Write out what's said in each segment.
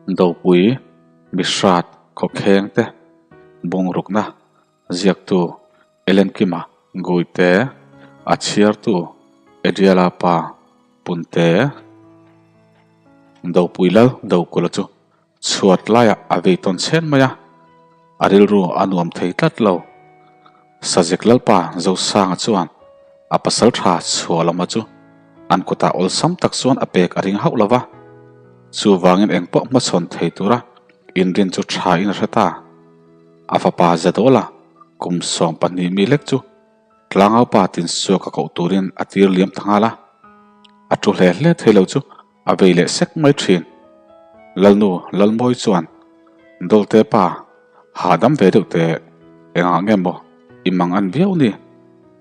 Dopui, Mihrat, Khawkheng te, Bungrukna, Ziaktu, Elenkima, Guite, A chhiartu, Adriala pa, Punte. Dopui lal Dokula chu chhuat laiah a vei tawn chhen mai a, a rilru a nuam thei tlat lo. Sazek Lalpa Zosanga chuan a pasal tha chhuah lama chu an kutah awlsam tak chuan a pek a ring hauh lo va, chuvangin engpawh hmachhawn thei tura inrin chu tha in a hre ta. A fapa Zadawla kum 12 mi lek chu tlangaupa tinsuaka koh turin a tir liam ta nghal a, a tu hle hle thei lo chu A vei leh sek mai thin. Lalnu Lalmawi chuan, Dawlte pa, hahdam ve deuh teh, engah nge maw i mang an viau ni?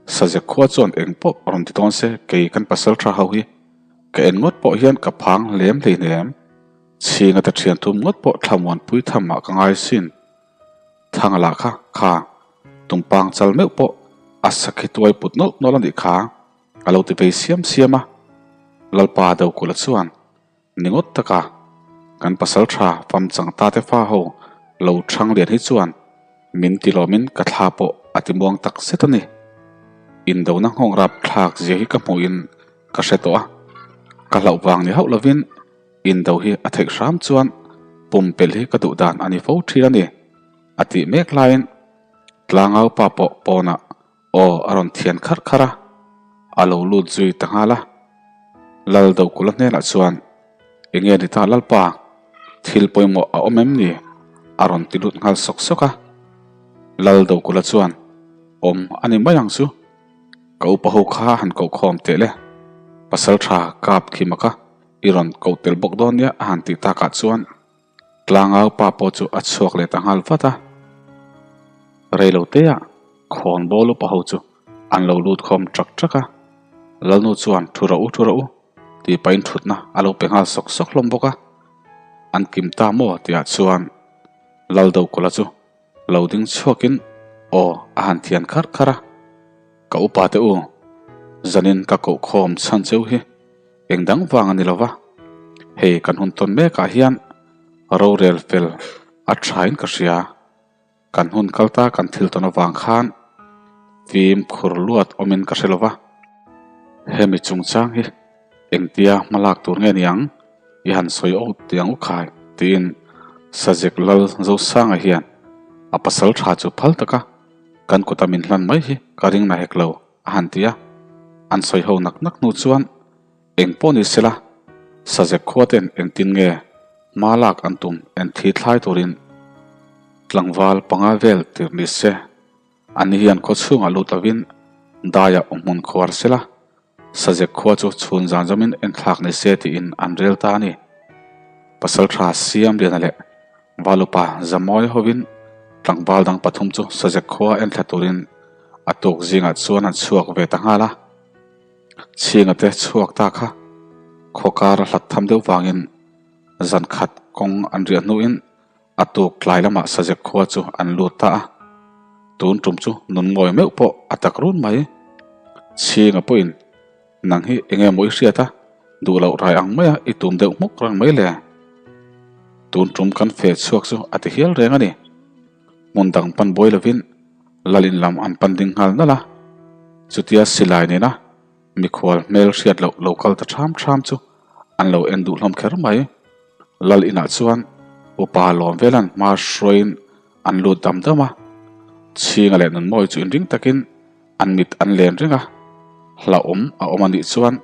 Sazek khua chuan eng pawh rawn ti dawn se kei kan pasal tha ho hi ka en ngawt pawh hian ka phang lem hleinem. Chhinga ta thian thum ngawt pawh thlamuanpui tham ah ka ngai sin. Thanga lah kha kha tumpang chal meuh pawh a sakhi tuai put nawlh nawlh a nih kha. A lo ti vei siam siam a, Lalpa Dokulh chuan, Ni ngawt taka, kan pasal tha fam chang ta te fa ho lo thang lian hi chuan min ti lawmin ka thla pawh a ti muang tak zet a ni. Indona nghawng rap thlak zia hi ka hmuhin ka hre tawh a, ka hlauh vang ni hauh lovin indo hi a theih hram chuan pumpelh hi ka duh dan a ni fo thin a ni, a tih mek laiin Tlangau pa pawh pawnah Aw, a rawn thian kharh kharh a, a lo lut zui ta nghal a. Lal Dokulh-a hnenah chuan, Enge ni ta Lalpa, thil pawimawh a awm em ni? a rawn ti lut nghal sawk sawk a. Lal Dokulh-a chuan, Awm a ni mai ang chu, ka upa ho kha han koh khawm teh le, pasal tha kap khi maka i rawn koh tel bawk dawn nia a han tih takah chuan, Tlangau pa pawh chu a chhuak leh ta nghal vat a. Reilo teah khawn bawl upa ho chu an lo lut khawm ṭak ṭak a. Lalnu chuan thu rawh u, thu rawh u tih pahin ṭhutna a lo pe nghal sawk sawk hlawm bawk a. An kim ta maw tihah chuan Laldokulh-a chu lo ding chhuakin aw a han thian kharh kharh a. Ka upa te u, zanin ka koh khawm chhan cheu hi eng dang vang a ni lo va, hei kan hun tawn mekah hian rorel fel a thain ka hria. Kan hun kal ta kan thil tawn avang khan fimkhur luat awmin ka hre lo va. Hemi chungchang hi engtia hmalak tur nge niang i han sawi aw tiang u khai tiin Sajek Lal Zosanga hian a pasal tha chu phal taka kan kuta min hlan mai hi ka ring na hek lo a han ti a. An sawi ho nak nak hnu chuan eng pawh ni sela Sajek khua ten engtin nge hma lak an tum en thi thlai turin tlangval panga vel tir ni se. Ani hian khaw chhungah lut lovin daiah awm hmun khuar sela, Sazek khua chu chhun zan zawmin enthlak ni se tiin an rel ta a ni. Pasaltha Siamliana leh Valupa Zamawi hovin tlangval dang pathum chu Sazek khua enthla turin a tuk zingah chuan an chhuak ve ta nghal a. Chhinga te chhuak ta kha khaw kar a hlat tham deuh vangin zan khat kawng an riah hnuin A tuk tlai lamah Sazek khua chu an lut ta a, tun tum chu nun ngawi meuh pawh a tak run mai. Chhinga pawhin, Nang hi enge maw i hriat a, duh loh rai ang maia i tum deuh hmuk rang mai le? Tun tum kan fe chhuak chu a ti hial reng a ni. Hmun dang pan buai lovin Lalin lam an pan ding nghal nalh a, chutia silai nena mikhual hmel hriat loh lo kal ta ṭham ṭham chu an lo en duh hlawm kher mai. Lal inah chuan upa lawm velan hma hruaiin an lut dam dam a, Chhinga leh Nunmawi chu inring takin an mit an len reng a, hlauhawm a awm a nih chuan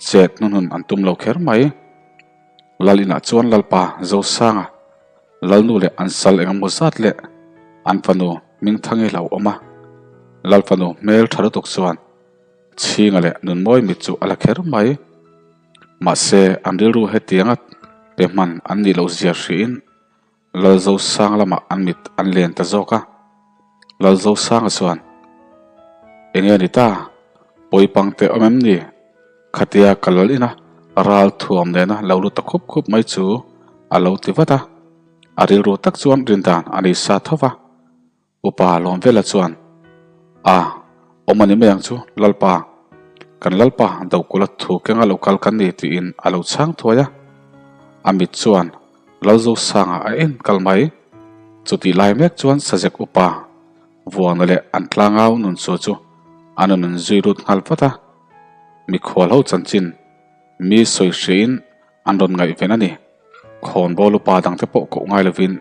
chet hnuhnun an tum lo kher mai. Lal inah chuan Lalpa Zosanga, Lalnu leh an sal engemaw zat leh an fanu Hmingthangi hlauhawm a, Lal fanu hmel tha lutuk chuan Chhinga leh Nunmawi mit chu a la kher mai. Mahse, an rilru hetianga pe hman an nih loh zia hriin Lalzosang lamah an mit an len ta zawk a. Lalzosanga chuan, Enge ni ta? Pawipang te awm em ni? Khatia ka lal ina ral thuam nena lo lut ta khup khup mai chu a lo ti vat a. A rilru tak chuan rindan a nei sa tho va. Upa Lawmvela chuan, A, awm a ni mai ang chu, Lalpa. Kan Lalpa Dokulh-a thu kenga lo kal kan ni tiin a lo chhang thuai a. A mit chuan Lalzosanga a en kal mai. Chutih lai mek chuan Sazek upa Vuana leh an tlangau nunchua chu an rawn inzui lut nghal vat a. Mikhual ho chanchin mi sawi hriain an rawn ngaihven a ni. Khawnbawl upa dangte pawh koh ngai lovin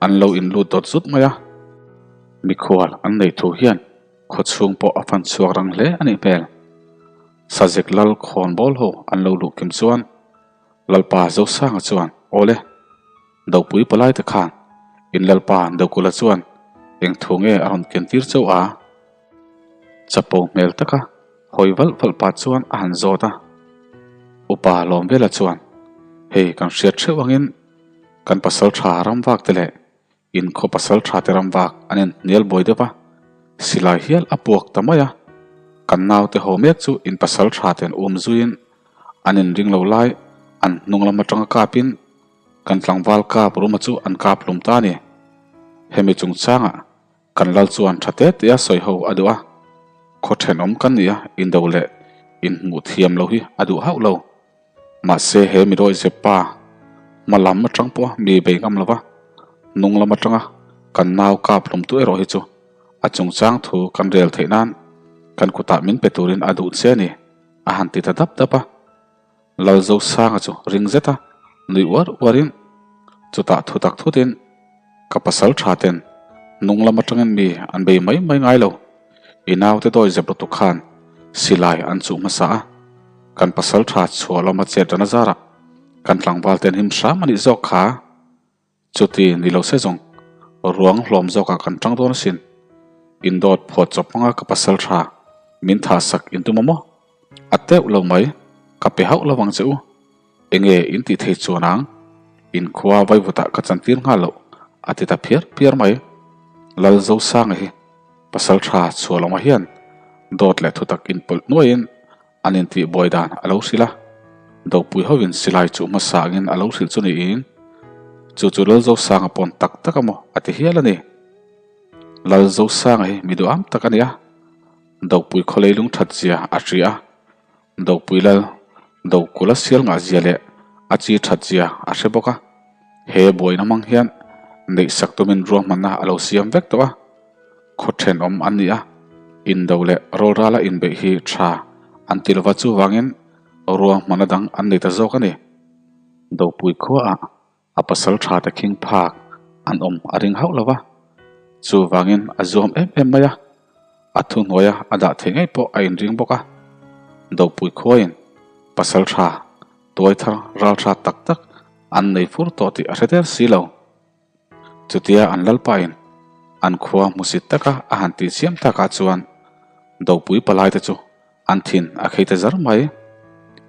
an lo inlut dawt zut mai a. Mikhual an nei thu hian Khawchhung pawh a fan chhuak rang hle a nih hmel. Sazek lal khawnbawl ho an lo luh kim chuan Lalpa Zosanga chuan, Awle, Dopui palai te khan in Lalpa Dokula chuan eng thu nge a rawn ken tir chauh a? Chapo hmel taka hawi valh valh pah chuan a han zawt a. Upa Lawmvela chuan, Hei kan hriat theuh angin kan pasal tha ramvak te leh In khaw pasal tha te ram vak an in hnial buai deuh a, silai hial a puak ta mai a. Kan naute haw mek chu in pasal tha ten um zuiin an in ring lo lai an hnung lam atanga kapin kan tlangval kap ruma chu an kap hlum ta a ni. Hemi chungchangah kan lal chuan tha te te a sawi ho a duh a, khaw thenawm kan nih a indo leh inhmuh thiam lo hi a duh hauh lo. Mahse he mi rawih zep pa hma lam atang pawh mi bei ngam lova, hnung lam atanga kan nau kap hlum tu erawh hi chu a chungchang thu kan rel theih nan kan kutah min pe turin a duh che a ni, a han ti ta dap dap a. Lalzosanga chu ring zet a, nui uar uarin chutah thutak thutin, Ka pasal tha ten hnung lam atangin mi an bei mai mai ngai lo. I naute dawi zep lutuk khan silai an chuh hmasa a, kan pasal tha chhuah lama chet ran a zarah kan tlangval ten him hram a nih zawk kha. Chuti ni lo se zawng ruang hlawm zawkah kan tang dawn asin. Indawt phuat chawp hmanga ka pasal tha min thah sak in tum a maw? A teuh lo mai, ka pe hauh lo vang che u. Enge in tih thei chuan ang? In khua vaivutah ka chantir nghal loh, a ti ta phiar phiar mai. Lalzosanga hi pasal tha chhuah lawngah hian dawt leh thutak inpawlh nuaiin an intih buai dan a lo hrilh a. Dopui hovin silai chuh hmasa angin a lo hrilh chu niin chu chu Lalzosanga pawn tak tak a maw a ti hial a ni. Lalzosanga hi mi duham tak a ni a, Dopui khawlei lungthat zia a hria a. Dopui lal, Dokula sial ngah zia leh a chi that zia a hre bawk a. He buaina hmang hian neihsak tumin ruahmanna a lo siam vek tawh a. Khaw thenawm an ni a, indo leh rawlrala inbeih hi tha an ti lova chuvangin ruahmanna dang an nei ta zawk a ni. Dopui khuaah A pasal tha te khing phak an awm a ring hauh lo va, chuvangin a zuam em em mai a, a thuhnuaia a dah theih ngei pawh a inring bawk a. Dopui khuaiin pasal tha tuai thar ral tha tak tak an nei fur tawh tih a hre der si lo. Chutia an lalpain an khua hmusit taka a han tih chiam takah chuan Dopui palaite chu An thin a khei ta zar mai.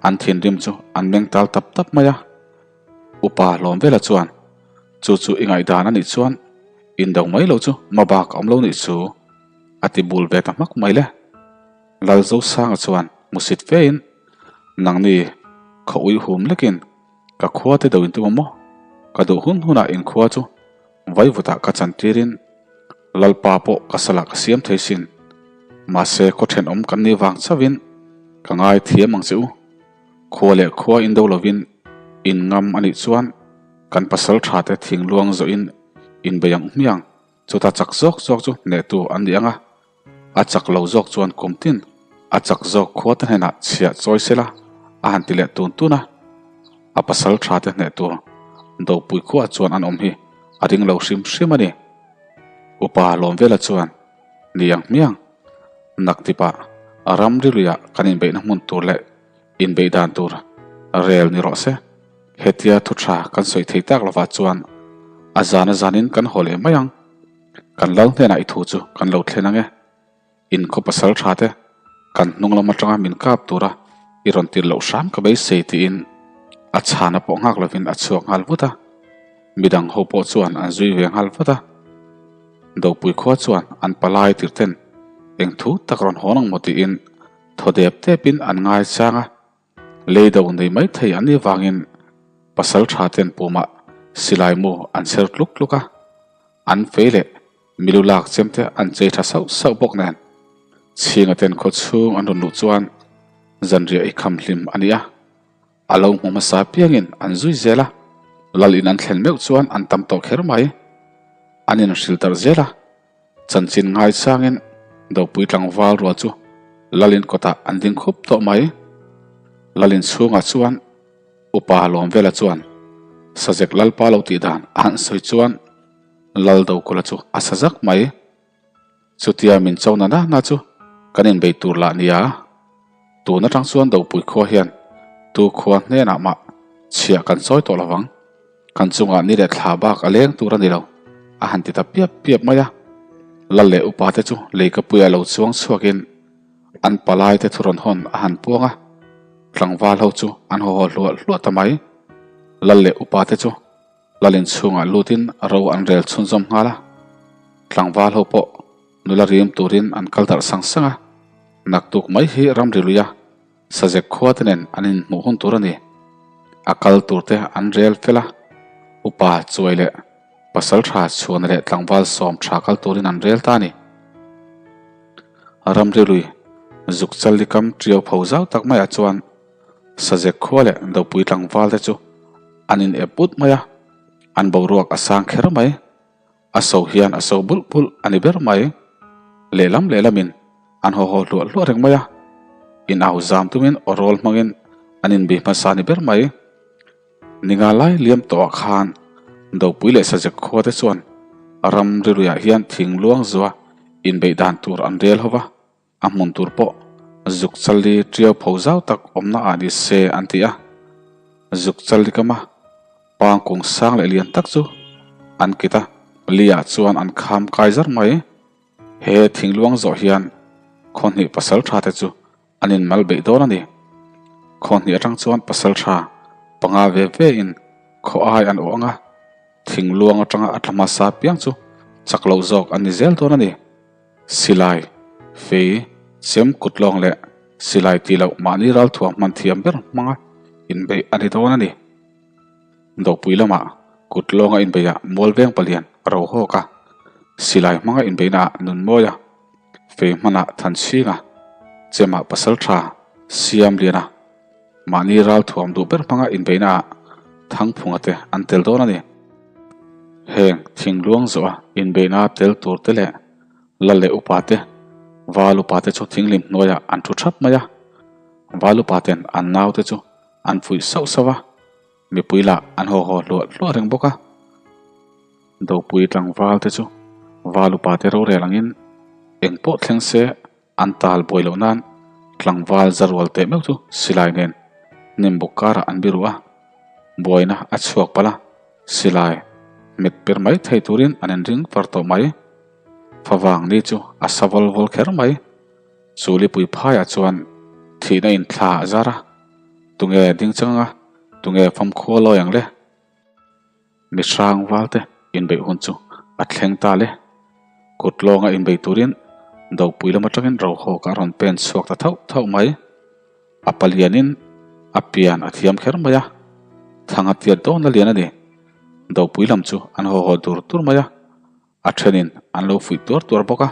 An thinrim chu an meng tal tap tap mai a. Upa Lawmvela chuan, Chu chu i ngaihdan a nih chuan indo mai lo chu mabak a awm lo nih chu, a ti bul ve ta hmak mai le. Lalzosanga chuan hmusit fein, Nangni khaw ui hum lekin ka khua te do in tum a maw? Ka duh hun hunah in khua chu Vaivutah ka chantirin Lalpa pawh ka salah ka siam thei sin. Mahse khaw thenawm kan nih vang chauhin ka ngai thiam ang che u. Khua leh khua indo lovin in ngam a nih chuan kan pasal tha te thingluang zawhin inbei ang hmiang. Chuta chak zawk zawk chu hnehtu an ni ang a. A chak lo zawk chuan kum tin a chak zawk khua te hnenah chhiah chawi sela a han ti leh tun tun a. A pasal tha te hneh tur Dopui khuaah chuan an awm hi a ring lo hrim hrim a ni. Upa Lawmvela chuan, Ni ang hmiang, naktipah ram riluiah kan inbeihna hmun tur leh inbeih dan tur rel ni rawh se. Hetia thu tha kan sawi thei tak lovah chuan a zan a zanin kan haw leh mai ang. Kan lal hnenah i thu chu kan lo thlen ang e. In khaw pasal tha te kan hnung lam atanga min kap tura i rawn tir loh hram ka beisei tiin a chhana pawh nghak lovin a chhuak nghal vut a. Midang ho pawh chuan an zui ve nghal vat a. Dopui khua chuan an palai tir ten eng thu tak rawn hawn ang maw tiin thaw dep depin an ngaichang a. Lei do nei mai thei an nih vangin pasal tha ten pumah silai mu an chher tluk tluk a, an fei leh milu lak chem te an chei tha sauh sauh bawk nen. Chhinga ten khaw chhung an rawn luh chuan zanriah i kham hlim a ni a, a lo hmu hmasa piangin an zui zel a. Lal in an thlen meuh chuan an tam tawh kher mai. An inhrilh tarh zel a, chanchin ngaisangin Dopui tlangval rual chu Lal in kawtah an ding khup tawh mai. Lal in chhungah chuan Upa Lawmvela chuan Sazek Lalpa lo tih dan a han sawi chuan Lal Dokula chu a sa zak mai. Chutia min cho na na na chu kan inbei tur lah nia. Tun atang chuan Dopui khua hian tu khua hnenah mah chhiah kan chawi tawh lovang. Kan chungah ni leh thla bak a leng tur a ni lo, a han ti ta piap piap mai a. Lal leh upa te chu leikapuia lo chuang chhuakin an palai te thu rawn hawn a han puang a. Tlangval ho chu an haw haw hluah hluah ta mai. Lal leh upa te chu Lal inchhungah lutin ro an rel chhunzawm nghal a. Tlangval ho pawh nula rim turin an kal darh sang sang a. Naktuk mai hi ramri lui a. Sazek khua te nen an inhmuh hun tur a ni. A kal tur te an rel fel a, upa chuai leh pasal tha chhuana leh tlangval sawm tha kal turin an rel ta a ni. Ramri lui zuk challi kam ṭiau pho zau tak maiah chuan Sazek khua leh Dopui tlangval te chu an in ep ut mai a, an boruak a sang kher mai. A so hian a so bulh bulh a ni ber mai. Lehlam lehlamin an haw haw hluah hluah reng mai a. In au zam tumin aw rawl hmangin an inbih hmasa a ni ber mai. Ninga lai liam tawhah khan Dopui leh Sazek khua te chuan ram riruiah hian thing luang zua inbeih dan tur an rel ho va. A hmun tur pawh zuk challi ṭiau pho zau tak awmna ah ni se an ti a. Zuk challi kama pang kung sang leh lian tak chu an kit a, li ah chuan an kham kai zar mai. He thingluang zawh hian khawhnih pasal tha te chu an inmal beih dawn a ni. Khawhnih atang chuan pasal tha panga ve ve in khaw ai an awh ang a, thingluang atanga a tla hmasa piang chu chak loh zawk an ni zel dawn a ni. Silai, fei, chem kut lawng leh silai tih loh mahni ralthuam hman thiam ber hmanga inbeih a ni dawn a ni. Dopui lamah kut lawnga inbeihah Mualveng palian a ro hawk a, silai hmanga inbeihnaah Nunmawia, fei hmanah Thanchhinga, chemah Pasaltha Siamliana, Mahni ralthuam duh ber hmanga inbeihnaah Thangphunga te an tel dawn a ni. Heng thingluang zawha inbeihna tel tur te leh lal leh upa te, val upa te chu thinghlim hnuaiah an thu thap mai a. Val upa ten an nau te chu an fuih sauh sauh a, mipui lah an haw haw hluah hluah reng bawk a. Dopui tlangval te chu val upa te rorel angin engpawh thleng se An tal buai loh nan tlangval zarual teh meuh chu silai nen hnim buk karah an biru a, buaina a chhuak palh a, silai hmet per mai thei turin an inring far tawh mai. Favang ni chu a sa vawl vawl kher mai. Chu lipui phaiah chuan thihna in thla a zar a, tunge ding chang a, tunge famkhua lawi ang le? Mi hrang valte inbeih hun chu a thleng ta le. Kut lawnga inbei turin Dopui lam atangin Rohawk a rawn pen chhuak ta thauh thauh mai. A palianin a pian a thiam kher mai a, thang a tiat dawn a lian a ni. Dopui lam chu an haw haw dur dur mai a. A thenin an lo fuih tuar tuar bawk a,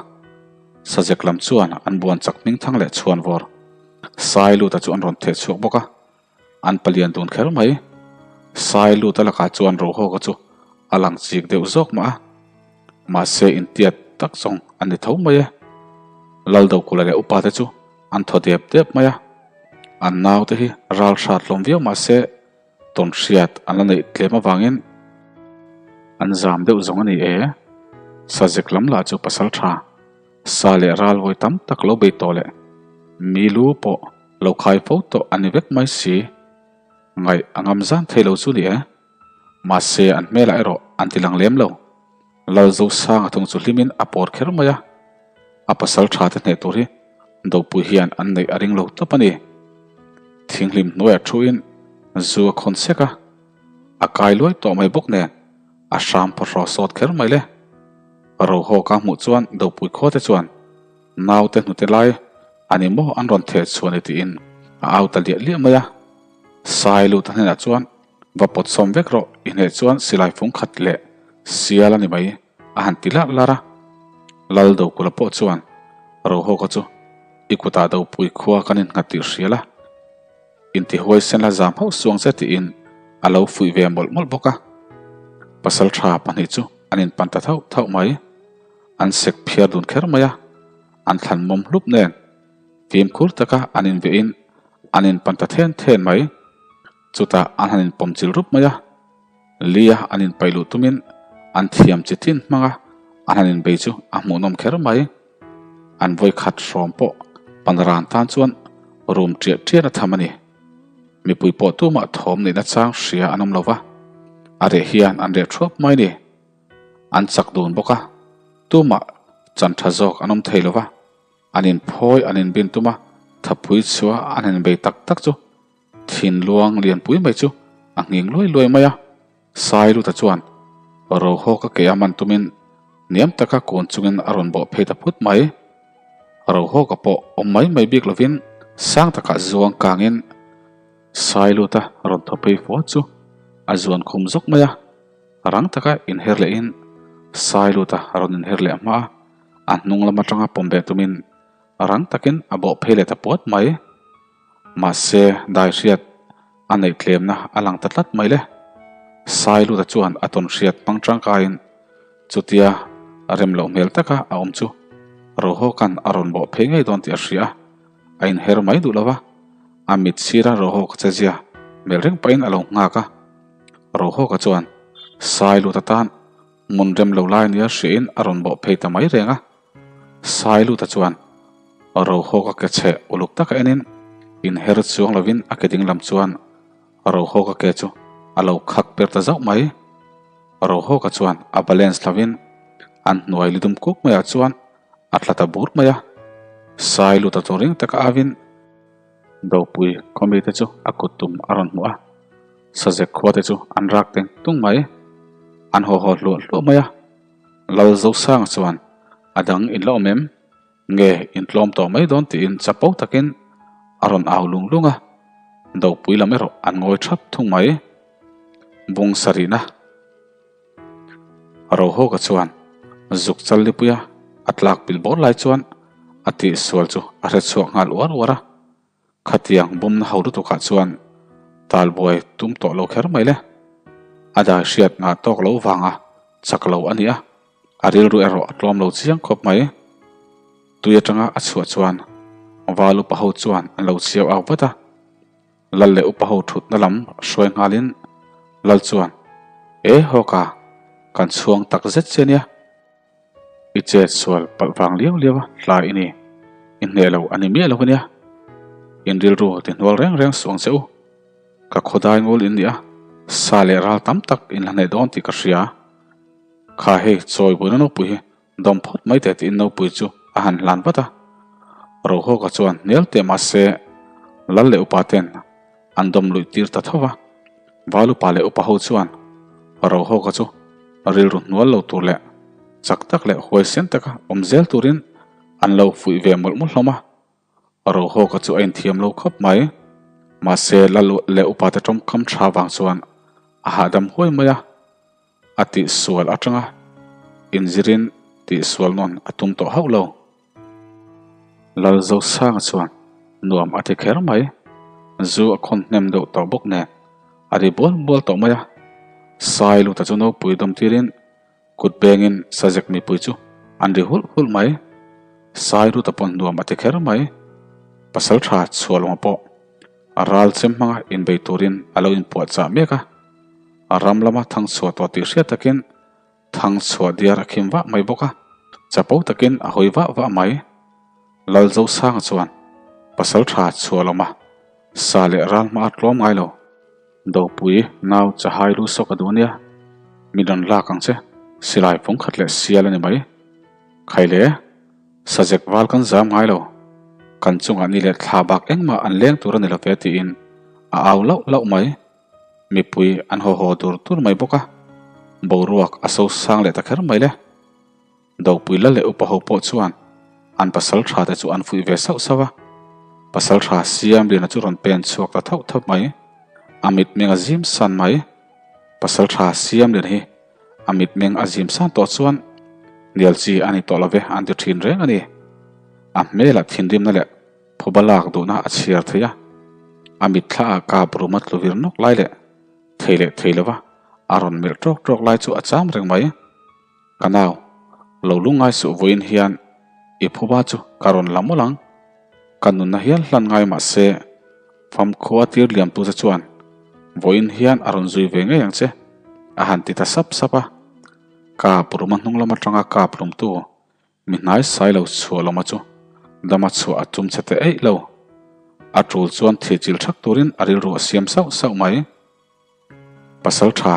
Sazek lam chuan an buan chak hming thang leh chhuan vawr Sai luta chu an rawn theh chhuak bawk a, an palian dun kher mai. Sai luta lakah chuan Rohawka chu a lang chik deuh zawk mah a, mahse intiat tak zawng a ni tho mai e. Laldokula leh upa te chu an thaw dep dep mai a, an naute hi ral hrat hlawm viau mahse, Tawn hriat an la neih tlem avangin an zam deuh zawng a ni e. Sazek lam lah chu pasal tha, sa leh ral vawi tam tak lo bei tawh leh mi lu pawh lo khai fo tawh a ni vek mai si. Ngaih a ngam zan thei lo chu ni e. Mahse an hmelah erawh an ti lang lem lo. Lalzosanga thung chu hlimin a pawr kher mai a. A pasal tha te hneh tur hi Dopui hian an neih a ring lo tawp a ni. Thinghlim hnuaiah thuin zu a khawn sek a, a kai luai tawh mai bawk nen a hram phawhraw sawt kher mai le. Rohawka hmuh chuan Dopui khua te chuan naute hnute lai a ni maw an rawn theh chhuah ni tiin a au ta liah liah mai a. Sai lut a hnenah chuan va pawt sawm vek rawh i hneh chuan silai fung khat leh sial a ni mai. A han ti larh larh a, Lal Dokula pawh chuan Rohawka chu i kutah Dopui khua kan innghat tih hrial a, intihuaisen la zam hauh suang che tiin a lo fuih ve mawlh mawlh bawk a. Pasalṭha pahnih chu an inpan ta thauh thauh mai. An sek phiar dun kher mai a, an thlan mawm hlup nen fimkhur taka an invehin an inpan ta then then mai. Chutah an han inpawm chil rup mai a, Lia an inpaih luh tumin an thiam chi tin hmanga an han inbei chu a hmuhnawm kher mai. An vawi khat hrawm pawh Panran tan chuan rum ṭiah ṭian a tham a ni. Mipui pawh tumah thawm neihna chang hria an awm lo va, a reh hian an reh ṭhuap mai a ni. An chak dun bawk a, tumah chan ṭha zawk an awm thei lo va, an inphawi an inbin tum a, thapui chhuah an han inbei tak tak chu Thinluang lianpui mai chu a nghing luai luai mai a, Sailuta chuan Rohawka ke a man tumin hniam taka kun chungin a rawn bawh phei ta phut mai. Rohawka pawh awm mai mai bik lovin sang takah zuang kangin Sailuta rawn thaw phei fua chu a zuan khum zawk mai a, rang taka inher lehin Sailuta rawn inher leh hma a, a hnung lam atanga pawm beh tumin rang takin a bawh phei leh ta puat mai. Mahse, daihriat a neih tlemna a lang ta tlat mai le. Sailuta chuan a tawn hriat hmang tangkaiin chutia rem loh hmel taka a awm chu Rohawka'n a rawn bawh phei ngei dawn tih a hria a, a inher mai duh lo va, a mit sira Rohawka che zia hmel reng pahin a lo nghak a. Rohawka chuan Sailuta tan hmun rem lo lai nia hriain a rawn bawh phei ta mai reng a. Sailuta chuan Rohawka ke chhe uluk taka enin inher chuang lovin a ke ding lam chuan Rohawka ke chu a lo khak per ta zauh mai. Rohawka chuan a balance lovin an hnuai lidum kuk maiah chuan a tla ta bur mai a. Sailuta chu ring taka avin Dopui khaw mite chu a kut tum a rawn hmuh a, Sazek khua te chu an rak teng tung mai. An haw haw hluah hluah mai a. Lalzosanga chuan a dang in la awm em? Nge in tlawm tawh mai dawn tiin chapo takin a rawn au lung lung a, dopui lam erawh an ngawi thap thung mai. Bung sarihna Rohawka chuan zuk chal lipuia a tlak pil bawr lai chuan a tihsual chu a hrechhuak nghal uar uar a. Khatiang bumna ho lutukah chuan talbuai tum tawh lo kher mai le. A dai hriat ngah tawk lo vanga chak lo a ni a, a rilru erawh a tlawm lo chiang khawp mai. Tui atanga a chhuah chuan val upa ho chuan an lo chhiau au vat a, Lal leh upa ho thutna lam hruai nghalin Lal chuan, E Hawka, kan chhuang tak zet che nia. I chet sual palh vang liau liau a, hlai i ni. I hneh lo a ni miah lo ania. In rilru ti hnual reng reng suh ang che u. Ka khawdai ngul in ni a, sa leh ral tam tak in la hneh dawn tih ka hria. Kha hei chawi buaina nopui hi dawm phawt mai teh tiin nopui chu a han hlan vat a. Rohawka chuan hnial teh mahse Lal leh upa ten an dawm luih tir ta tho va. Val upa leh upa ho chuan Rohawka chu rilru hnual lo tur leh chak tak leh huaisen taka awm zel turin an lo fuih ve mawlh mawlh hlawm a. Rohawka chu a inthiam lo khawp mai. Mahse Lal leh upa te tawngkam tha vang chuan a hahdam huai mai a. A tihsual atanga inzirin tihsual nawn a tum tawh hauh lo. Lalzosanga chuan nuam a ti kher mai. Zu a khawn hnem deuh tawh bawk nen a ri bual bual tawh mai a. Sailuta chu nopui dawm tirin kut bengin Sazek mipui chu an ri hulh hulh mai. Sailuta pawh nuam a ti kher mai. Pasaltha chhuahlawma pawh a ral chem hmanga inbei turin a lo inpuahchah mek a. A ram lama thangchhuah tawh tih hriat takin Thang chhuah diar a khim vah mai bawk a, chapo takin a hawi vah vah mai. Lalzosanga chuan pasal tha chhuah lawm a, sa leh ral hma a tlawm ngai lo. Dopui nau chahai lu sawk a duh ania, mi rawn lak ang che, silai fung khat leh sial a ni mai. Khai le, sazek val kan zam ngai lo, kan chungah ni leh thla bak engmah an leng tur a ni lo ve tiin a au lauh lauh mai. Mipui an haw haw dur dur mai bawk a, boruak a so sang leh ta kher mai le. Dopui la leh upa ho pawh chuan an pasal tha te chu an fuih ve sauh sauh a, pasal tha Siamliana chu rawn pen chhuak ta thauh thauh mai. A mitmeng a zim san mai. Pasal tha Siamliana hi a mitmeng a zim san tawh chuan hnial chi a ni tawh lo ve an ti thin reng a ni. A hmelah thinrimna leh Phuba lak duhna a chhiar thei a, a mitthla ah kap rum a tlu vir nawk lai leh thei leh thei lova. A rawn melh ṭawk ṭawk lai chu a cham reng mai. Ka nau, lo lungngai suh vawiin hian i phuba chu ka rawn la mawlh ang. Ka nunna hial hlan ngai mah se, famkhua tir liamtu che chuan vawiin hian a rawn zui ve ngei ang che, a han ti ta sap sap a. Kap ruma hnung lam atanga kap hlumtu mi hnai sai lo chhuah lawma chu dama chhuah a tum che teh eih lo. A tul chuan thih chil thak turin a rilru a siam sauh sauh mai. Pasal tha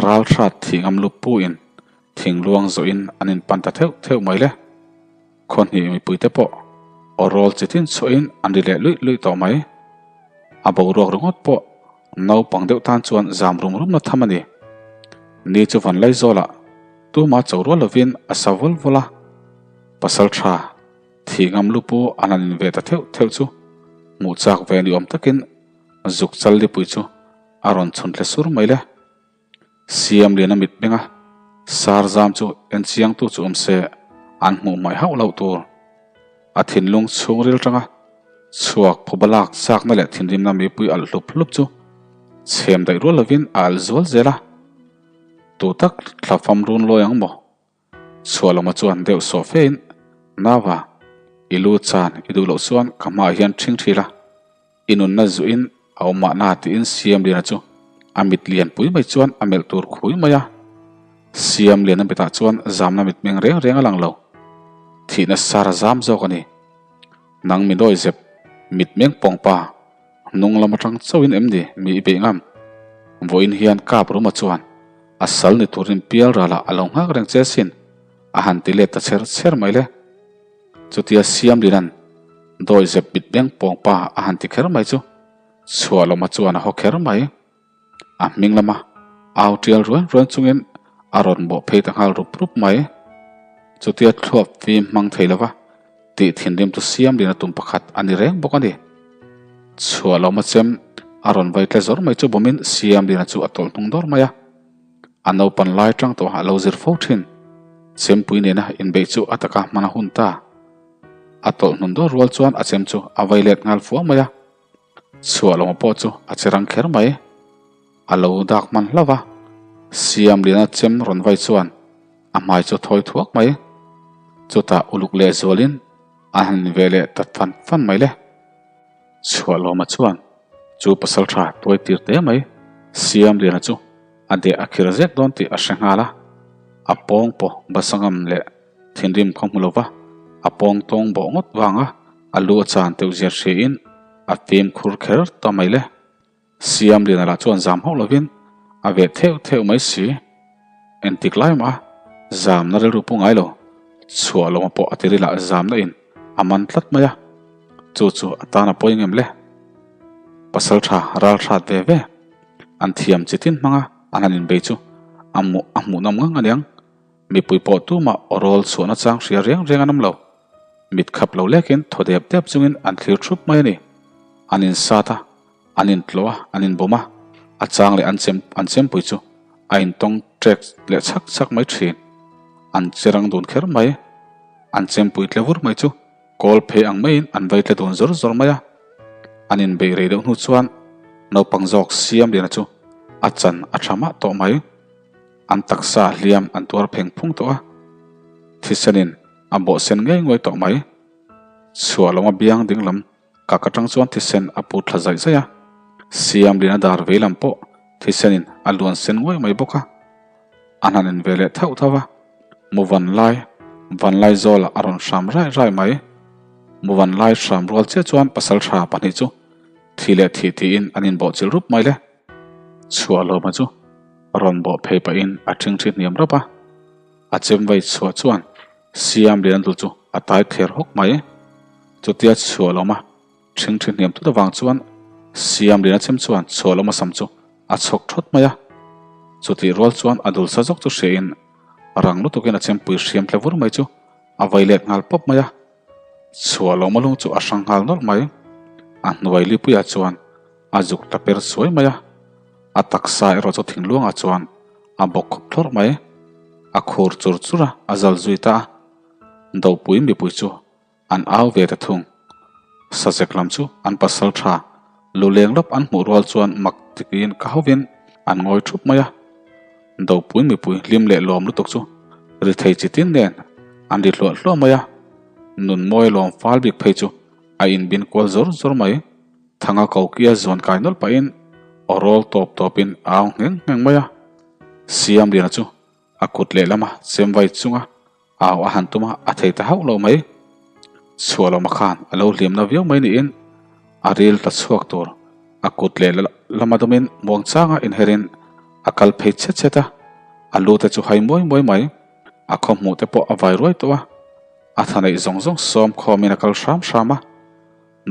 ral hrat thih ngam lu pu in thing luang zawh in an in pan ta theuh theuh mai le. Khaw hnih mipui te pawh aw rawl chi tin chhuah in an ri leh luih luih tawh mai. A boruak ringawt pawh naupang deuh tan chuan zam rum rum na tham a ni. Ni chu van lai zawl ah tuma cho rual lovin a sa vul vul a. Pasal tha thih ngam lu pu an han in ve ta theuh theuh chu hmuh chak ve ni awm takin Zuk chal lipui chu a rawn chhun tle sur mai le. Siam lian a mit beng a, sar zam chu en chiangtu chu awm se an hmuh hmaih hauh loh tur. A thinlung chhungril tanga chhuak phuba lak chakna leh thinrimna mipui alh hlup hlup chu chhem daih rual lovin a alh zual zel a. Tu tak thla fam run lawi ang maw? Chhuahlawma chuan deuh sawh fein, Nava, i lu chan i duh loh chuan ka hmaah hian ṭhing ṭhi la, i nunna zuhin a awm mahna tiin Siamliana chu a mit lian pui mai chuan a melh tur khui mai a. Siamliana mitah chuan zamna mitmeng reng reng a lang lo. Thihna sar a zam zawk a ni. Nang mi nawi zep, mitmeng pawngpa, hnung lam aṭang chauhin em ni mi i beih ngam? Vawiin hian Kap Ruma chuan A sal ni turin pial ralah a lo nghak reng che sin, a han ti let ta chher chher mai le. Chutia Siamlina'n dawi zep bit beng pawng pa a han ti kher mai chu Chhuahlawma chuan a haw kher mai. A hming lama au tial ruan ruan chungin a rawn bawh phei ta nghal rup rup mai. Chutia thluap fim hmang thei lova tih thinrim chu Siamlina tum pakhat a ni reng bawk a ni. Chhuahlawma chem a rawn vai tle zawr mai chu bawmin Siamlina chu a tawlh hnung dawr mai a. A naupan lai tang tawhah a lo zir fo thin. Chempui nena inbeih chu a taka hman a hun ta. A tawlh hnun dawr rual chuan a chem chu a vai let nghal fuang mai a. Chhuahlawma pawh chu a che rang kher mai. A lo dak hman hlauh a, Siamliana chem rawn vai chuan a hmai chu a thawi thuak mai. Chutah uluk leh zualin a han ve leh ta fan fan mai le. Chhuahlawma chuan chu pasal tha tuai tir teh mai Siamliana chu a deh a khir zek dawn tih a hre nghal a. A pawng pawh Basangam leh thinrim khaw hmu lova a pawng tawng bawh ngawt vanga a lu a chan teuh zia hriain a fimkhur kher ta mai le. Siamliana lah chuan zam hauh lovin a veh theuh theuh mai si. Entik lai mah a zamna rilru pu ngai lo. Chhuah lawma pawh a tirilah zamna in a man tlat mai a. Chu chu a tan a pawi ngem le. Pasal tha ral hrat ve ve. An thiam chi tin hmanga an han inbei chu a hmuh a hmuhnawm ngang aniang. Mipui pawh tumah aw rawl chhuahna chang hria reng reng an awm lo. Mit khap lo lekin thaw dep dep chungin an thlir thup mai a ni. An insat a, an intlawh a, an inbawm a, a chang leh an chem an chempui chu a intawng ṭek leh chhak chhak mai ṭhin. An che rang dun kher mai. An chempui tle vur mai chu kawl phei ang maiin an vai tle dun zawr zawr mai a. An inbeih rei deuh hnu chuan naupang zawk Siamliana chu a chan a ṭha mah tawh mai. An taksa hliam an tuar pheng phung tawh a, thisenin a bawh sen ngei nguai tawh mai. Chhuah lawma biang ding lam kak atang chuan thisen a put thla zaih zaih a, Siamliana dar vei lam pawh thisenin a luan sen nguai mai bawk a. A hnan in ve leh thauh thauh a, mu van lai van lai zawlah a rawn hram rai rai mai. Mu van lai hram rual chiah chuan pasal tha pahnih chu thi leh thih tiin an inbawh chilh rup mai le. Chhuahlawma chu rawn bawh phei pahin a ṭhingṭhi hniam rap a, a chem vai chhuah chuan Siam Liantu chu a tai thler hawk mai. Chutia Chhuahlawma ṭhingṭhi hniam thut avang chuan Siam Liana chem chuan Chhuahlawma sam chu a chhawk ṭhawt mai a. Chutih rual chuan a dul sa zawk chu hriain rang lutukin a chempui hriam tle vur mai chu a vai let nghal pawp mai a. Chhuahlawma lung chu a hrang nghal nawlh mai. A hnuai lipuiah chuan A zuk ta per suai mai a, a taksa erawh chu thingluangah chuan a bawk khawp thlawrh mai. A khur chur chur a, a zal zui ta a. Dopui mipui chu an au ve ta thung. Sazek lam chu an pasal tha lu leng lawp an hmuh rual chuan mak tikin ka hovin an ngawi thup mai a. Dopui mipui hlim leh lawm lutuk chu ri thei chi tin nen an ri hluah hluah mai a, Nunmawi lawm fal bik phei chu a inbin kual zawr zawr mai. Thanga kokia zawn kai nawlh pahin aw rawl tawp tawpin a au ngheng ngheng mai a, Siamliana chu a kut lehlama chem vai chunga Au a han tum a, a thei ta hauh lo mai. Chhuahlawma khan a lo hliamna viau mai niin a ril ta chhuak tur a kut leh lama dawmin muangchanga inherin a kal phei chhet chhet a, a lu te chu hai muai muai mai. A khaw hmuh te pawh a vai ruai tawh a, a tha neih zawng zawng sawm khawmin a kal hram hram a.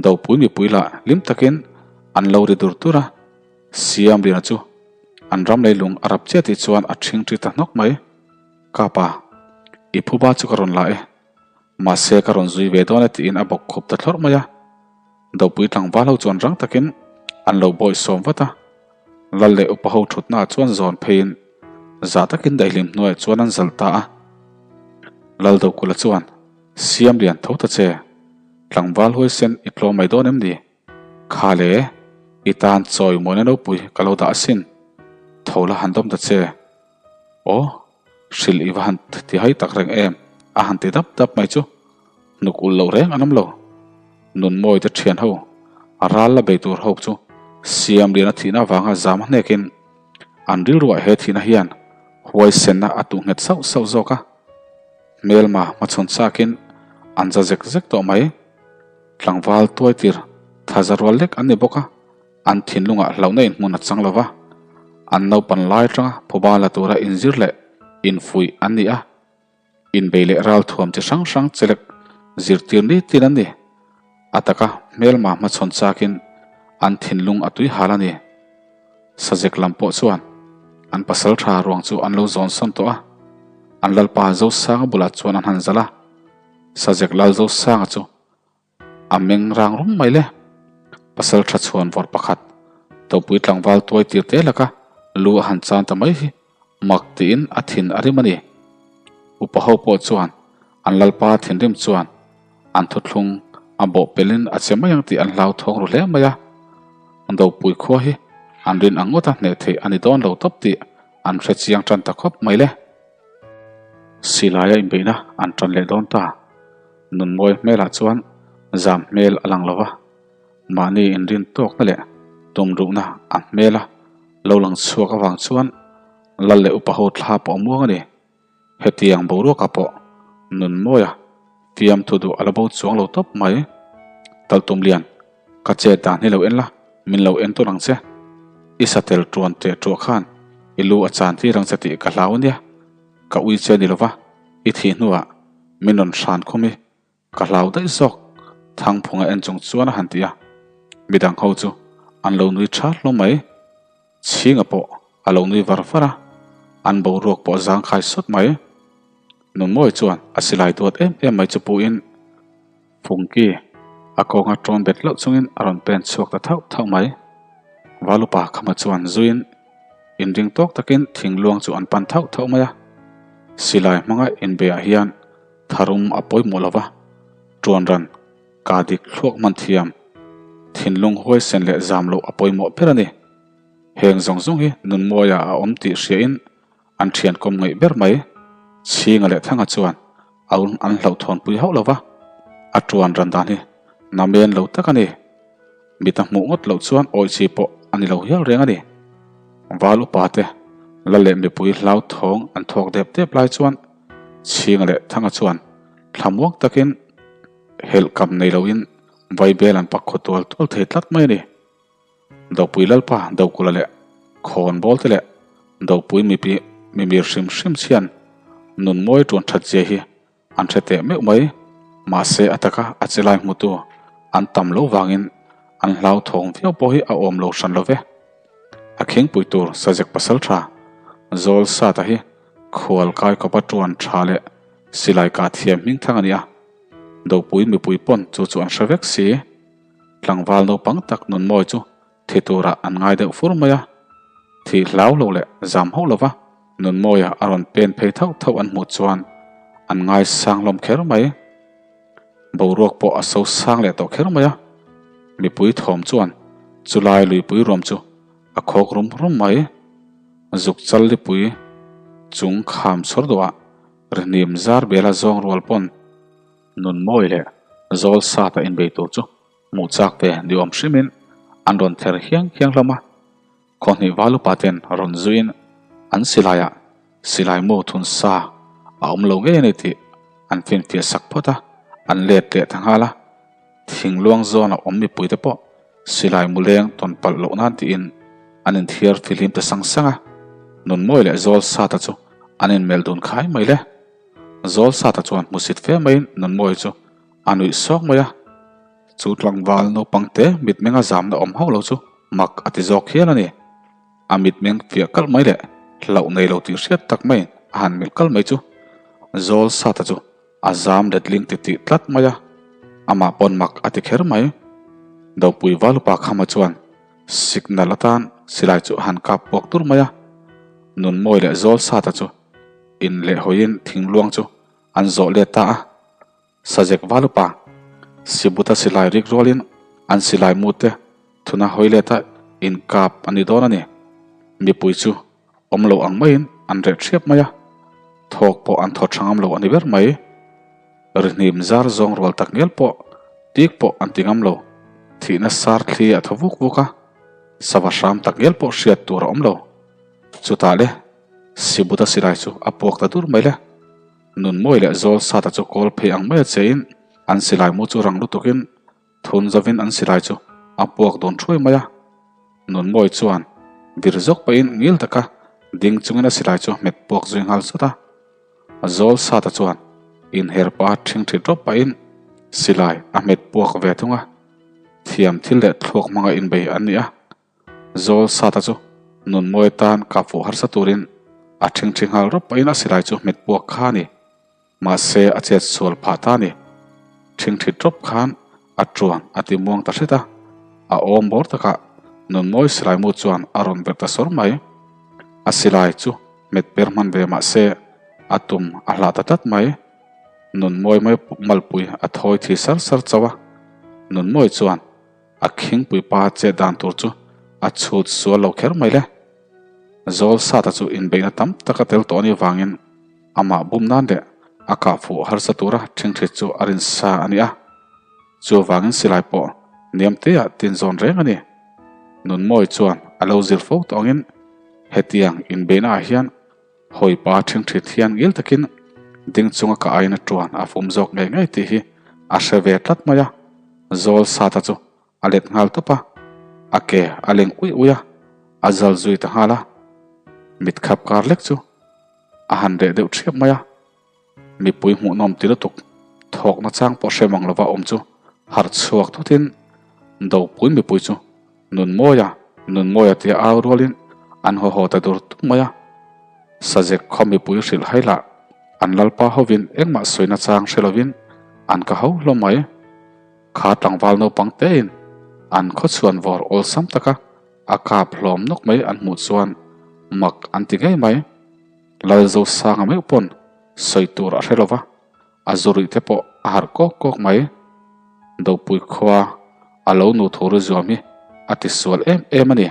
Dopui mipui lah hlim takin an lo ri dur dur a, Siamliana chu an ram leilung a rap chiah tih chuan a ṭhing ṭi ta hnawk mai. Ka pa, i phuba chu ka rawn la e. Mahse ka rawn zui ve dawn e tiin a bawk khup ta thlawrh mai a. Dopui tlangval ho chuan rang takin an lo bawih sawm vat a. Lal leh upa ho thutna ah chuan zawn pheiin zah takin daihlim hnuaiah chuan an zalh ta a. Lal Dokula chuan, Siam lian tho ta che, tlangval huaisen i tlawm mai dawn em ni? Kha le, i tan chawi mawina nopui ka lo dah asin, tho la han dawm ta che. Aw, hrilh i va han ti hai tak reng em? A han ti dap dap mai chu hnuk ulh loh reng an awm lo. Nunmawi te thian ho, a ral la bei tur ho chu siam lian a thihna avanga zam a hnekin an rilruah he thihna hian huaisenna a tuh nghet sauh sauh zawk a. Hmelma hmachhawn chakin an za zek zek tawh mai. Tlangval tuaitir thaza rual lek an ni bawk a. An thinlungah hlauhna inhmun a chang lo va, an naupan lai atanga phuba la tura inzir leh infuih an ni a, inbei leh ralthuam chi hrang hrang chelek zirtir nitin an ni. A taka hmelma hmachhawn chakin an thinlung a tui hal a ni. Sazek lam pawh chuan an pasal tha ruang chu an lo zawn sawn tawh a, an lalpa Zosanga bulah chuan an han zalh a, Sazek lal Zosanga chu A meng rang rum mai le. Pasal tha chhuan vawrh pakhat, topui tlangval tuai tir te laka lu a han chan ta mai hi mak tiin a thin a rim a ni. Upa ho pawh chuan an lalpa thinrim chuan an thuthlung a bawh pelin a che mai ang tih an hlauthawng ru hle mai a. Dopui khua hi an rin ang ngawta hneh theih a ni dawn lo tawp tih an hre chiang tan ta khawp mai le. Silaia inbeihna an tan leh dawn ta. Nunmawi hmelah chuan zam hmel a lang lo va, mahni inrin tawkna leh tumruhna a hmela lo lang chhuak avang chuan lal leh upa ho thla pawh a muang a ni. Hetiang boruakah pawh Nunmawia fiamthu duh a la bo chuang lo tawp mai. Talhtumlian, ka chet dan hi lo en la, min lo en tawn ang che. I satel tuan teh tuah khan i lu a chan tir ang che tih ka hlau ania. Ka ui che ni lo va, i thih hnuah Min rawn hran khum i, ka hlau daih zawk, Thangphunga en chung chuan a han ti a. Midang ho chu an lo nui tha hlawm mai. Chhinga pawh a lo nui var var a, an boruak pawh a zangkhai sawt mai. Nunmawi chuan a silai duat em em mai chu puhin Fungki a kawnga tawn bet loh chungin a rawn pen chhuak ta thauh thauh mai. Valupa khama chuan zuiin inring tawk takin thing luang chu an pan thauh thauh mai a. Silai hmanga inbeiah hian tharum a pawimawh lo va, tuan ran ka dik thluak hman thiam, thinlung huaisen leh zam loh a pawimawh ber a ni. Heng zawng zawng hi Nunmawia a awm tih hriain An thian kawm ngaih ber mai. Chhinga leh Thanga chuan aun an hlauhthawnpui hauh lo va, a tuan ran dan hi namen lo tak a ni. Mit a hmuh ngawt loh chuan awih chi pawh a ni lo hial reng a ni. Val upa te la leh mipui hlauthawng an thawk dep dep lai chuan Chhinga leh Thanga chuan thlamuang takin helh kam nei loin vaibel an pak khaw tual tual thei tlat mai a ni. Dopui Lalpa Dokula leh Khawnbawl te leh Dopui mipi mimir hrim hrim chhian nun mawi tuan that zia hi an hre teh meuh mai. Mahse a taka a che lai hmutu an tam lo vangin an hlauthawng viau pawh hi a awm lo hran lo ve. A khingpui tur Sajek pasal tha Zawl Sata hi khual kai khawpa tuan tha leh silai kah thiam hming thang a ni a. Dopui mipui pawn chu chu an hre vek si. Tlangval naupang tak Nunmawi chu thi turah an ngai deuh fur mai a, thih hlau lo leh zam hauh lova Nunmawia a rawn pen phei thauh thauh an hmuh chuan an ngai sang hlawm kher mai. Boruak pawh a so sang leh tawh kher mai a, mipui thawm chuan chulai luipui ruam chu a khawk rum rum mai. Zuk chal lipui. Chung kham chhawr duhah rihnim zar bela zawng rual pawn nun mawi leh zawl sata inbei tur chu hmuh chak ve ni awm hrimin an rawn ther hiang hiang hlawm a. Khawhnih val upa ten rawn zuiin an silaiah silai mu thun sa a awm lo ngei a ni tih an finfiah sak phawt a, an let leh ta nghal a. Thingluang zawna awm mipuite pawh silai mu leng tawn palh loh nan tiin an inthiar fihlim ta sang sang a, Nunmawi leh Zawlsata chu an inmelh dun khai mai le. Zawlsata chuan hmusit fe maiin Nunmawi chu a nuih sawk mai a, chu tlangval naupangte mitmenga zamna awm hauh lo chu mak a ti zawk hial a ni. A mitmeng fiah kalh mai leh hlauh nei lo tih hriat tak maiin a han melh kalh mai chu Zawlsata chu A zam letling ti tih tlat mai a, amah pawn mak a ti kher mai. Dopui Valupa Khama chuan signal atan silai chu a han kap puak tur mai a, Nunmawi leh Zawlsata chu in leh hawiin thingluang chu an zawh let ta a. Sajek Valupa Sibuta silai rik rualin an silai mu te thuna hawi leta inkap a ni dawn a ni. Mipui chu Awm lo ang maiin an reh ṭhiap mai a, thawk pawh an thaw ṭha ngam lo a ni ber mai. Rihnim zar zawng rual tak ngial pawh tik pawh an ti ngam lo. Thihna sar thli a thaw vuk vuk a, sava hram tak ngial pawh hriat tur a awm lo. Chutah le, Sibuta silai chu a puak ta dur mai le. Nunmawi leh Zawl Sata chu kawl phei ang maia chein an silai mu chu rang lutukin Thun zavin an silai chu a puak dawn thuai mai a, Nunmawi chuan vir zawk pahin ngil taka ding chungin a silai chu a hmet puak zui nghal zat a. Zawl Sata chuan inher pa ṭhingṭhi ṭawp pahin silai a hmet puak ve thung a, thiam thil leh thluak hmanga inbei an ni a. Zawl Sata chu Nunmawi tan kah fuh harsa turin a ṭhingṭhi nghal rawp pahin a silai chu hmet puak kha a ni. Mahse a chet sual phah ta ni. Ṭhingṭhi ṭawp khan a ṭuan a ti muang ta hret a, a awm bawr takah Nunmawi silai mu chuan a rawn verh ta sawr mai. A silai chu hmet per hman ve mahse a tum a hlah ta tlat mai. Nunmawi mai malpui a thawi thi sar sar chauh a, Nunmawi chuan a khingpui pa chet dan tur chu a chhut sual lo kher mai le. Zawl Sata chu inbeihna tam tak a tel tawh anih vangin amah bum nan leh a kah fuh harsa tura ṭhingṭhit chu a rin sa a ni a. Chuvangin silai pawh hniam teah tin zawn reng a ni. Nunmawi chuan a lo zir fo tawh angin hetiang inbeihna ah hian hawipa ṭhingṭhit hian ngil takin ding chunga kah aiin a ṭuan a fum zawk ngei ngei tih hi a hre ve tlat mai a. Zawl Sata chu A let nghal tawp a, a ke a leng uih uih a, a zal zui ta nghal a. Mit khap kar lek chu a han reh deuh ṭhiap mai a. Mipui hmuhnawm ti lutuk thawkna chang pawh hre mang lova awm chu harh chhuak thutin Dopui mipui chu Nunmawia, Nunmawia tia au rualin an haw haw ta dur tuk mai a. Sajek khaw mipui hrilh hai lah an lalpa hovin engmah sawina chang hre lovin an ka ho hlawm mai. Kha tlangval naupang tein an khawchhuan vawr awlsam taka a kap hlawm nawk mai an hmuh chuan mak an ti ngei mai. Lalzosanga meuh pawn sawi tur a hre lova, a zuruih te pawh a harh kawk kawk mai. Dopui khua a lo nu thu ri zuam hi a ti sual em em a ni.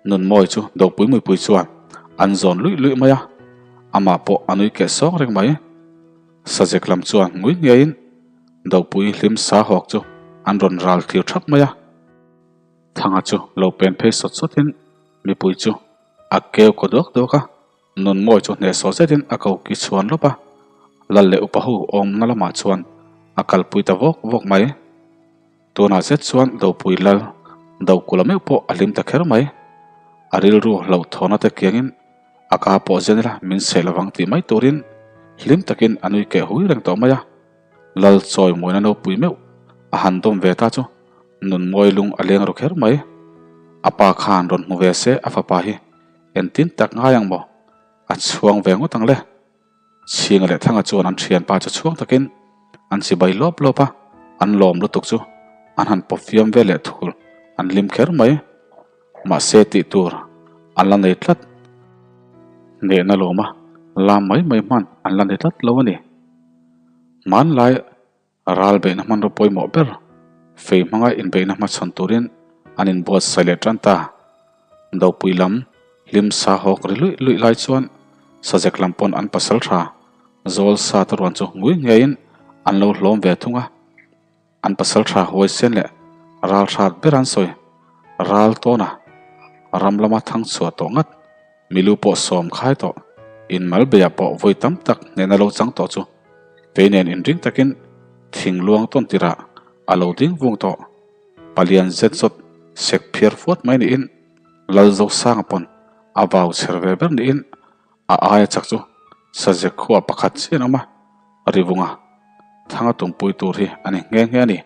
Nunmawi chu Dopui muipui chuan an zawn luih luih mai a, amah pawh a nui keh sawng reng mai. Sajek lam chuan ngui ngeiin Dopui hlim sa hawk chu an rawn ral thlir thap mai a. Thanga chu lo pen phei sawt sawtin mipui chu a keu kaw duak duak a, Nunmawi chu hnehsawh zetin a ko ki chhuan lawp a, Lal leh upa ho awmna lamah chuan a kalpui ta vawk vawk mai. Tunah zet chuan Dopui Lal Dokula meuh pawh a hlim ta kher mai. A rilru hlauhthawna te kiangin a ka pawh zen ila min seh lovang tih mai turin hlim takin a nui keh hui reng tawh mai a. Lal chawi muaina nopui meuh a han dawm ve ta chu Nunmawi lung a leng ru kher mai. A pa khan rawn hmu ve se a fapa hi entin tak ngai ang maw? A chhuang ve ngawt ang le. Chhinga leh Thanga chuan an thianpa chu chhuang takin an chibai lawp lawp a, an lawm lutuk chu an han pawp fiam ve leh thul, an hlim kher mai. Mahse tih tur an la nei tlat. Hnehna lawma lam mai mai hman an la ni tlat lo a ni. Hmanlai Ral beihna hmanraw pawimawh ber, fei hmanga inbeihna hmachhawn turin an inbuatsaih leh tan ta. Dopui lam hlim sa hawk ri luih luih lai chuan. Sazek lam pawn an pasal tha zawl sa te ruan chu ngui ngeiin an lo hlawm ve thung a. An pasal tha huaisen leh ral hrat ber an sawi. Ral tawna ram lama thang chhuah tawh ngat, milu pawh sawm khai tawh, inmal beiah pawh vawi tam tak hnehna lo chang tawh chu kei nen inring takin thing luang tawn tirah a lo ding vung tawh. Palian zet zawt sek phiar fuat mai niin Lalzosanga pawn a vau chher ve ber niin a aia chak chu Sazek khua pakhat chian awm a, Rivunga thanga tumpui tur hi a ni nghe nghe a ni.